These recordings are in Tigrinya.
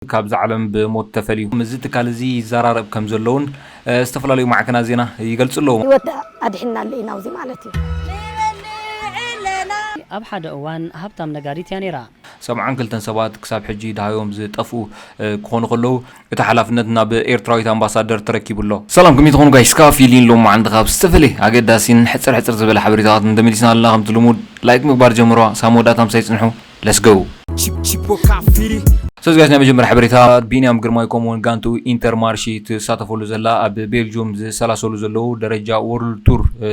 ካብዛ ዓለም ብሞት ተፈልዩ። ምስዚ ትካል እዚ ይዘራረብ ከም ዘለውን፣ እ፣ ዝተፈላለዩ ማዕከናት ዜና ይገልጹ ኣለዉ። ህይወት ኣድሒንናሉ ኢና ኣብዚ ማለት እዩ። ኣብ ሓደ እዋን ሃብታም ነጋዲት እያ ነይራ። ሰብዓን ክልተን ሰባት ክሳብ ሕጂ ደሃዮም ዝጠፍኡ፣ እ፣ ክኾኑ ከለዉ፣ እቲ ሓላፍነት ናብ ኤርትራዊት ኣምባሳደር ተረኪቡ ኣሎ። ሰላም፣ ከመይ ትኾኑ ጋይስ? ካብ ፊሊን ሎማዓንቲ ካብ ዝተፈላለየ ኣገዳሲን ሕጽር ሕጽር ዝበለ ሓበሬታታት እንተመሊስና ኣለና። ከምቲ ልሙድ ላይክ ምግባር ጀምሮ፣ ሳብ መወዳእታ ምሳይ ጽንሑ። Let's go። Chip chip o kafiri. ሰብዚ ጋይስ፣ ናይ መጀመርያ ሓበሬታ፣ ቢንያም ግርማይ ከምኡውን ጋንቱ ኢንተር ማርሺ ትሳተፈሉ ዘላ ኣብ ቤልጅዩም ዝሰላሰሉ ዘለዉ ደረጃ ወርልድ ቱር፣ እ፣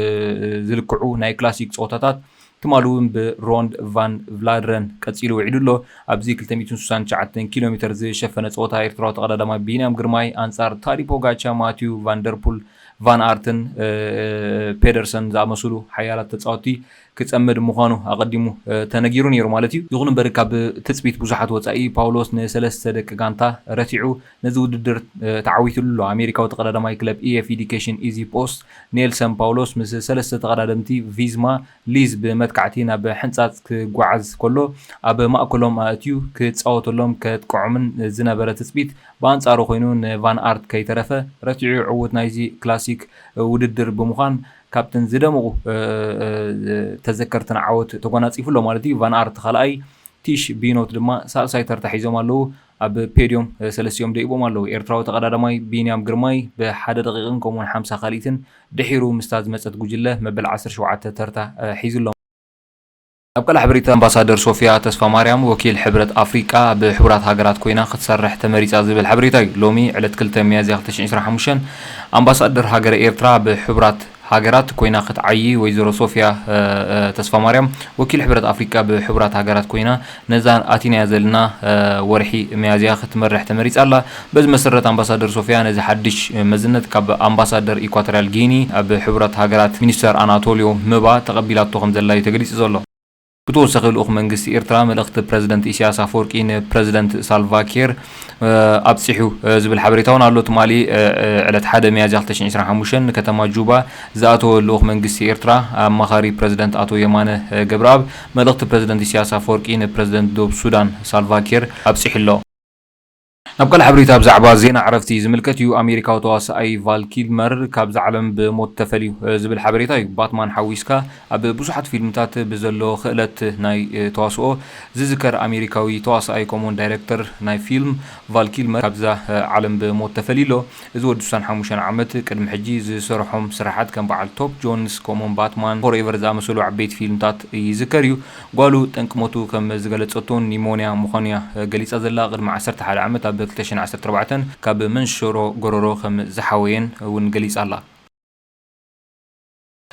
ዝልክዑ ናይ ክላሲክ ጸወታታት ትማሊ እውን ብሮንድ ቫን ቭላድረን ቀጺሉ ውዒሉ ኣሎ። ኣብዚ ክልተ ሚእትን ስሳን ትሽዓተን ኪሎ ሜተር ዝሸፈነ ጸወታ ኤርትራዊ ተቐዳዳማይ ቢንያም ግርማይ ኣንጻር ታዲ ፖጋቻ፣ ማቲዩ ቫንደርፑል፣ ቫን ኣርትን፣ እ፣ ፔደርሰን ዝኣመሰሉ ሓያላት ተጻወትቲ ክጸምድ ምዃኑ ኣቐዲሙ፣ እ፣ ተነጊሩ ነይሩ ማለት እዩ። ይኹን እምበር ካብ ትጽቢት ብዙሓት ወጻኢ ፓውሎስ ንሰለስተ ደቂ ጋንታ ረቲዑ ነዚ ውድድር፣ እ፣ ተዓዊትሉ ኣሎ። ኣሜሪካዊ ተቐዳዳማይ ክለብ ኢኤፍ ኤዱኬሽን ኢዚ ፖስት ኔልሰን ፓውሎስ ምስ ሰለስተ ተቐዳደምቲ ቪዝማ ሊዝ ብመጥቃዕቲ ናብ ሕንጻጽ ክጓዓዝ ከሎ ኣብ ማእከሎም ኣእትዩ ክጻወተሎም ከጥቅዖምን ዝነበረ ትጽቢት ብኣንጻሩ ኮይኑ ንቫን ኣርት ከይተረፈ ረቲዑ ዕዉት ናይዚ ክላሲክ ውድድር ብምዃን ካብተን ዝደመቑ፣ እ፣ እ፣ ተዘከርትን ዓወት ተጎናጺፉ ኣሎ ማለት እዩ። ቫን ኣርት ካልኣይ፣ ቲሽ ቢኖት ድማ ሳልሳይ ተርታ ሒዞም ኣለዉ። ኣብ ፔድዮም፣ እ፣ ሰለስቲኦም ደይቦም ኣለዉ። ኤርትራዊ ተቐዳዳማይ ቢንያም ግርማይ ብሓደ ደቂቕን ከምኡውን ሓምሳ ካልኢትን ድሒሩ ምስታ ዝመጸት ጉጅለ መበል ዓሰርተ ሸውዓተ ተርታ፣ እ፣ ሒዙ ኣሎ። ኣብ ካልእ ሓበሬታ ኣምባሳደር ሶፊያ ተስፋማርያም ወኪል ሕብረት ኣፍሪቃ ኣብ ሕቡራት ሃገራት ኮይና ክትሰርሕ ተመሪጻ ዝብል ሓበሬታ እዩ። ሎሚ ዕለት ክልተ ሚያዝያ ክልተ ሽሕን ዕስራን ሓሙሽተን ኣምባሳደር ሃገረ ኤርትራ ኣብ ሕቡራት ሃገራት ኮይና ክትዓዪ ወይዘሮ ሶፊያ፣ እ፣ እ፣ ተስፋማርያም ወኪል ሕብረት ኣፍሪቃ ኣብ ሕቡራት ሃገራት ኮይና ነዛ ኣቲናያ ዘለና፣ እ፣ ወርሒ ሚያዝያ ክትመርሕ ተመሪጻ ኣላ። በዚ መሰረት ኣምባሳደር ሶፊያ ነዚ ሓድሽ መዝነት ካብ ኣምባሳደር ኢኳቶርያል ጊኒ ኣብ ሕቡራት ሃገራት ሚኒስተር ኣናቶልዮ ምባ ተቐቢላቶ ከም ዘላ እዩ ተገሊጹ ዘሎ። ብተወሳኺ ልኡኽ መንግስቲ ኤርትራ መልእኽቲ ፕረዚደንት ኢሳያስ ኣፈወርቂ ንፕረዚደንት ሳልቫ ኪር፣ እ፣ ኣብጺሑ፣ እ፣ ዝብል ሓበሬታ እውን ኣሎ። ትማሊ፣ እ፣ እ፣ ዕለት ሓደ ሚያዝያ ክልተ ሽሕን ዕስራን ሓሙሽተን ንከተማ ጁባ ዝኣተወ ልኡኽ መንግስቲ ኤርትራ ኣማኻሪ ፕረዚደንት ኣቶ የማነ፣ እ፣ ገብረኣብ መልእኽቲ ፕረዚደንት ኢሳያስ ኣፈወርቂ ንፕረዚደንት ዶብ ሱዳን ሳልቫ ኪር ኣብጺሑ ኣሎ። ናብ ካልእ ሓበሬታ ብዛዕባ ዜና ዕረፍቲ ዝምልከት እዩ። ኣሜሪካዊ ተዋሳኣይ ቫል ኪልመር ካብዛ ዓለም ብሞት ተፈልዩ፣ እ፣ ዝብል ሓበሬታ እዩ። ባትማን ሓዊስካ ኣብ ብዙሓት ፊልምታት ብዘለዎ ክእለት ናይ፣ እ፣ ተዋስኦ ዝዝከር ኣሜሪካዊ ተዋሳኣይ ከምኡውን ዳይረክተር ናይ ፊልም ቫል ኪልመር ካብዛ፣ እ፣ ዓለም ብሞት ተፈልዩ ኣሎ። እዚ ወዲ ስሳን ሓሙሽተን ዓመት ቅድሚ ሕጂ ዝሰርሖም ስራሓት ከም በዓል ቶፕ ጆንስ ከምኡውን ባትማን ፎርኤቨር ዝኣመሰሉ ዓበይቲ ፊልምታት ይዝከር እዩ። ጓሉ ጠንቂ ሞቱ ከም ዝገለጸቶ ኒሞንያ ምዃኑ እያ ገሊጻ ዘላ። ቅድሚ ዓሰርተ ሓደ ዓመት ኣብ ክልተ ሽሕን ዓሰርተ ኣርባዕተን ካብ መንሽሮ ጎረሮ ከም ዝሓወየን እውን ገሊጻ ኣላ።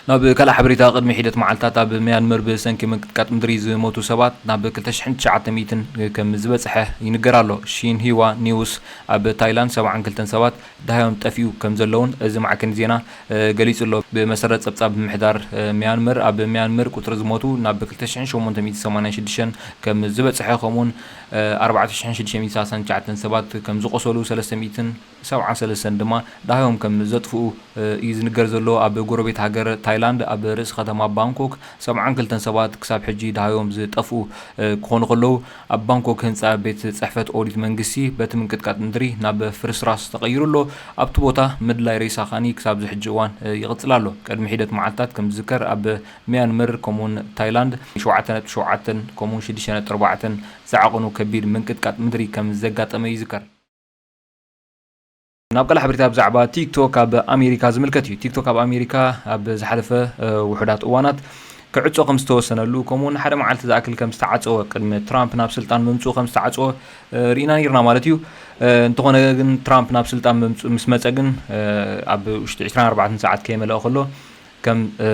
ናብ ካልእ ሓበሬታ፣ ቅድሚ ሒደት መዓልታት ኣብ ሚያንመር ብሰንኪ ምንቅጥቃጥ ምድሪ ዝሞቱ ሰባት ናብ ክልተ ሽሕን ትሽዓተ ሚእትን ከም ዝበጽሐ ይንገር ኣሎ። ሺንሂዋ ኒውስ ኣብ ታይላንድ ሰብዓን ክልተን ሰባት ደሃዮም ጠፊኡ ከም ዘለውን እዚ ማዕከን ዜና፣ እ፣ ገሊጹ ኣሎ። ብመሰረት ጸብጻብ ምምሕዳር፣ እ፣ ሚያንመር፣ ኣብ ሚያንመር ቁጽሪ ዝሞቱ ናብ ክልተ ሽሕን ሸሞንተ ሚእትን ሰማንያን ሽዱሽተን ከም ዝበጽሐ፣ ከምኡውን፣ እ፣ ኣርባዕተ ሽሕን ሽዱሽተ ሚእትን ሰላሳን ትሽዓተን ሰባት ከም ዝቖሰሉ፣ ሰለስተ ሚእትን ሰብዓን ሰለስተን ድማ ደሃዮም ከም ዘጥፍኡ፣ እ፣ እዩ ዝንገር ዘሎ። ኣብ ጎረቤት ሃገር ታይላንድ፣ ኣብ ርእሲ ከተማ ባንኮክ፣ ሰብዓን ክልተን ሰባት ክሳብ ሕጂ ደሃዮም ዝጠፍኡ፣ እ፣ ክኾኑ ከለዉ፣ ኣብ ባንኮክ ህንጻ ቤት ጽሕፈት ኦዲት መንግስቲ በቲ ምንቅጥቃጥ ምድሪ ናብ ፍርስራስ ተቐይሩ ኣሎ። ኣብቲ ቦታ ምድላይ ሬሳ ካኒ ክሳብ ዝሕጂ እዋን፣ እ፣ ይቕጽል ኣሎ። ቅድሚ ሒደት መዓልታት ከም ዝዝከር ኣብ ሚያንመር ከምኡውን ታይላንድ ሸውዓተ ነጥቢ ሸውዓተን ከምኡውን ሽዱሽተ ነጥቢ ኣርባዕተን ዝዓቐኑ ከቢድ ምንቅጥቃጥ ምድሪ ከም ዘጋጠመ ይዝከር። ናብ ካልእ ሓበሬታ ብዛዕባ ቲክቶክ ኣብ ኣሜሪካ ዝምልከት እዩ። ቲክቶክ ኣብ ኣሜሪካ ኣብ ዝሓለፈ፣ እ፣ ውሑዳት እዋናት ክዕጾ ከም ዝተወሰነሉ፣ ከምኡውን ሓደ መዓልቲ ዝኣክል ከም ዝተዓጸወ፣ ቅድሚ ትራምፕ ናብ ስልጣን ምምጽኡ ከም ዝተዓጸወ፣ እ፣ ርኢና ነይርና ማለት እዩ። እ፣ እንተኾነ ግን ትራምፕ ናብ ስልጣን ምምጽኡ፣ ምስ መጸ ግን፣ እ፣ ኣብ ውሽጢ ዕስራን ኣርባዕተን ሰዓት ከይመልአ ከሎ ከም፣ እ፣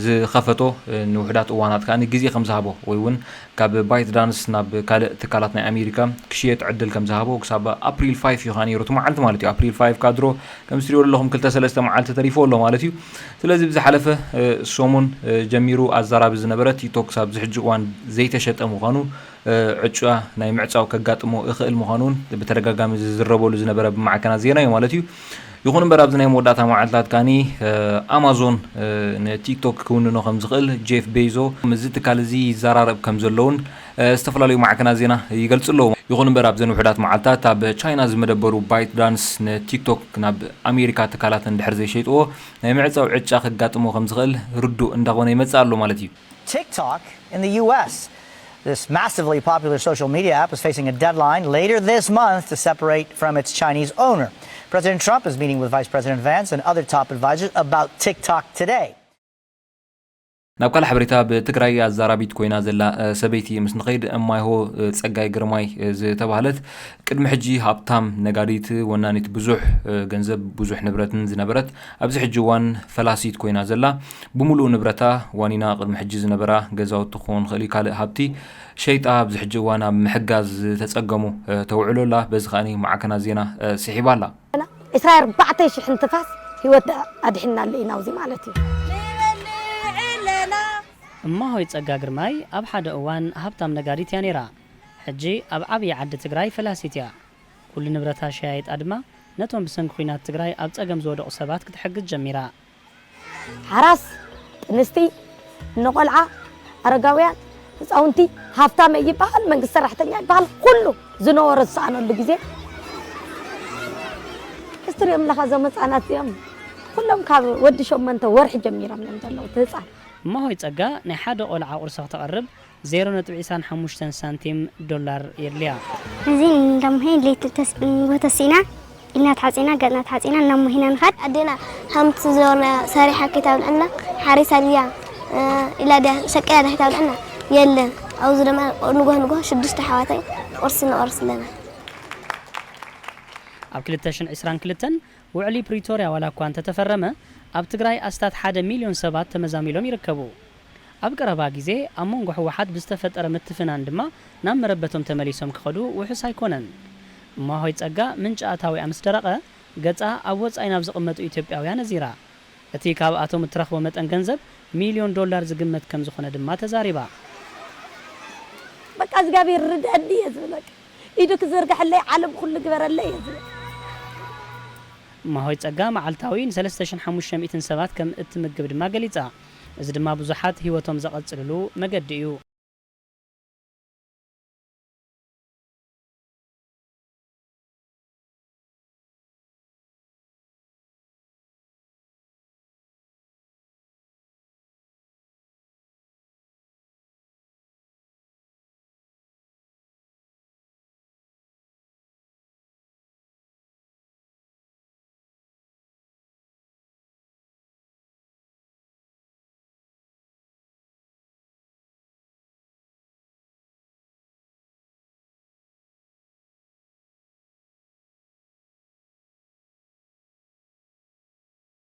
ዝኸፈቶ፣ እ፣ ንውሑዳት እዋናት ከኣ ግዜ ከም ዝሃቦ ወይ እውን ካብ ባይት ዳንስ ናብ ካልእ ትካላት ናይ ኣሜሪካ ክሽየጥ ዕድል ከም ዝሃቦ ክሳብ ኣፕሪል ፋይፍ እዩ ከኣ ነይሩ እቲ መዓልቲ ማለት እዩ። ኣፕሪል ፋይፍ ካብ ድሮ ከም ዝትሪኦ ዘለኹም ክልተ ሰለስተ መዓልቲ ተሪፎ ኣሎ ማለት እዩ። ስለዚ ብዝሓለፈ፣ እ፣ ሰሙን፣ እ፣ ጀሚሩ ኣዛራቢ ዝነበረ ቲክቶክ ክሳብ ዝሕጂ እዋን ዘይተሸጠ ምዃኑ፣ እ፣ ዕጩያ ናይ ምዕጻው ከጋጥሞ ይኽእል ምዃኑ እውን ብተደጋጋሚ ዝዝረበሉ ዝነበረ ብማዕከናት ዜና እዩ ማለት እዩ። ይኹን እምበር ኣብዚ ናይ መወዳእታ መዓልታት ካኒ፣ እ፣ ኣማዞን፣ እ፣ ንቲክቶክ ክውንኖ ከም ዝኽእል ጄፍ ቤዞ ምስዚ ትካል እዚ ይዘራረብ ከም ዘለውን፣ እ፣ ዝተፈላለዩ ማዕከናት ዜና ይገልጹ ኣለዉ። ይኹን እምበር ኣብዘን ውሑዳት መዓልታት ኣብ ቻይና ዝመደበሩ ባይት ዳንስ ንቲክቶክ ናብ ኣሜሪካ ትካላት እንድሕር ዘይሸይጥዎ ናይ ምዕጻው ዕጫ ከጋጥሞ ከም ዝኽእል ርዱእ እንዳኾነ ይመጽእ ኣሎ ማለት እዩ። TikTok in the U S. This massively popular social media app is facing a deadline later this month to separate from its Chinese owner. President Trump is meeting with Vice President Vance and other top advisors about TikTok today. ናብ ካልእ ሓበሬታ፣ ብትግራይ ኣዛራቢት ኮይና ዘላ፣ እ፣ ሰበይቲ ምስ ንኸይድ፣ እማይሆ፣ እ፣ ጸጋይ ግርማይ፣ እ፣ ዝተባህለት ቅድሚ ሕጂ ሃብታም ነጋዲት፣ ወናኒት ብዙሕ፣ እ፣ ገንዘብ ብዙሕ ንብረትን ዝነበረት፣ ኣብዚ ሕጂ እዋን ፈላሲት ኮይና ዘላ፣ ብምሉእ ንብረታ ዋኒና ቅድሚ ሕጂ ዝነበራ ገዛውቲ ክኸውን ይኽእል እዩ፣ ካልእ ሃብቲ ሸይጣ ኣብዚ ሕጂ እዋን ኣብ ምሕጋዝ ዝተጸገሙ፣ እ፣ ተውዕሎ ኣላ። በዚ ከኣ ማዕከናት ዜና፣ እ፣ ስሒባ ኣላ። ዕስራ ኣርባዕተ ሽሕ ንትፋስ ህይወት ኣድሒንናሉ ኢና ኣብዚ ማለት እዩ። እማሆይ ጸጋ ግርማይ ኣብ ሓደ እዋን ሃብታም ነጋዲት እያ ነይራ። ሕጂ ኣብ ዓብዪ ዓዲ ትግራይ ፈላሲት እያ። ኩሉ ንብረታ ሸያይጣ ድማ ነቶም ብሰንኪ ኲናት ትግራይ ኣብ ጸገም ዝወደቑ ሰባት ክትሕግዝ ጀሚራ። ሓራስ፣ ጥንስቲ፣ ንቆልዓ፣ ኣረጋውያን፣ ህፃውንቲ፣ ሃፍታም ይበሃል፣ መንግስቲ ሰራሕተኛ ይበሃል፣ ኩሉ ዝነበሮ ዝሰኣነሉ ግዜ ክትሪኦም ኣለኻ። እዞም ህፃናት እዚኦም ኩሎም ካብ ወዲ ሸሞንተ ወርሒ ጀሚሮም እዮም ዘለዉ፣ እቲ ህፃን። እማሆይ ጸጋ ናይ ሓደ ቆልዓ ቁርሲ ክተቕርብ ዜሮ ነጥቢ ዕስራን ሓሙሽተን ሳንቲም ዶላር የድልያ። እዚ እንዳምሄ ለይቲ ተስ- ንግሆ ተሲእና ኢድና ተሓፂና ገፅና ተሓፂና እናሞሂና ንኻድ። ኣዴና ሃምቲ ዝነበርና ሰሪሓ ከይታብልዐና ሓሪሳ ድያ እ፣ ኢላ ድያ ሸቂላ ድያ ከይታብልዐና የለን። ኣብዚ ድማ ንግሆ ንግሆ ሽዱሽተ ኣሕዋተይ ቁርሲ ንቆርስ ኣለና። ኣብ ክልተ ሽሕን ዕስራን ክልተን ውዕሊ ፕሪቶርያ ዋላ እኳ እንተተፈረመ ኣብ ትግራይ ኣስታት ሓደ ሚልዮን ሰባት ተመዛሚሎም ይርከቡ። ኣብ ቀረባ ግዜ ኣብ መንጎ ህወሓት ብዝተፈጠረ ምትፍናን ድማ ናብ መረበቶም ተመሊሶም ክኸዱ ውሑስ ኣይኮነን። እማሆይ ጸጋ ምንጪ ኣታዊኣ ምስ ደረቐ ገጻ ኣብ ወጻኢ ናብ ዝቕመጡ ኢትዮጵያውያን ኣዚራ። እቲ ካብኣቶም እትረኽቦ መጠን ገንዘብ ሚልዮን ዶላር ዝግመት ከም ዝኾነ ድማ ተዛሪባ። በቃ እግዚኣብሔር ርደኒ እየ ዝብል። በቃ ኢዱ ክዝርግሐለይ ዓለም ኩሉ ግበረለይ እየ ዝብል። እማሆይ ጸጋ መዓልታዊ ን ሰለስተ ሽሕን ሓሙሽተ ሚእትን ሰባት ከም እትምግብ ድማ ገሊጻ። እዚ ድማ ብዙሓት ህይወቶም ዘቐጽልሉ መገዲ እዩ።